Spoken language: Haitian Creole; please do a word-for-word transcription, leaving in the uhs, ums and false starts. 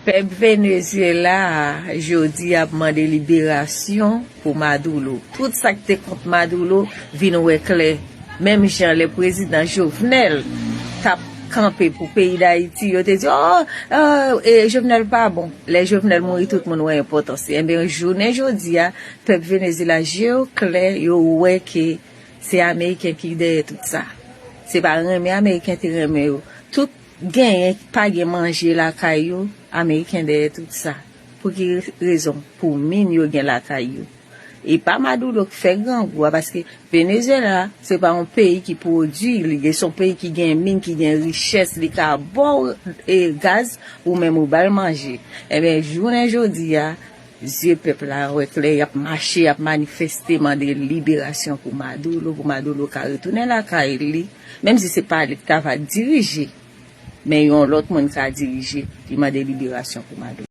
Pèp Venezyela a jodi ap mande liberasyon pou Maduro. Tout sa k te kont Maduro vin wè klè. Menm jan lè prezidan Jovenel t ap kanpe pou peyi Dayiti, yo te di, oh, oh, e Jovenel pa bon. Lè Jovenel mouri, tout moun wè enpòtans li. Enben, jounen jodi a, pèp Venezyela, je yo klè, yo wè ke se Ameriken ki dèyè tout sa. Se pa renmen Ameriken te renmen yo. Tout genyen pa gen manje lakay yo, Ameriken dèyè tout sa. Pou ki rezon? Pou min yo gen lakay yo. E pa Maduro k fè grangou a, paske Venezyela, se pa yon peyi ki pwodui li, se yon peyi ki gen min, ki gen richès, li ka ba w e, gaz, ou menm ou ba l manje. Enben, jounen jodi a, zye pèp la wè klè, y ap mache, y ap manifeste, mande liberasyon pou Maduro, pou Maduro ka retounen lakay li, menm si se pa li k ta va dirije, men yon lòt moun ka dirije, li mande liberasyon pou Maduro.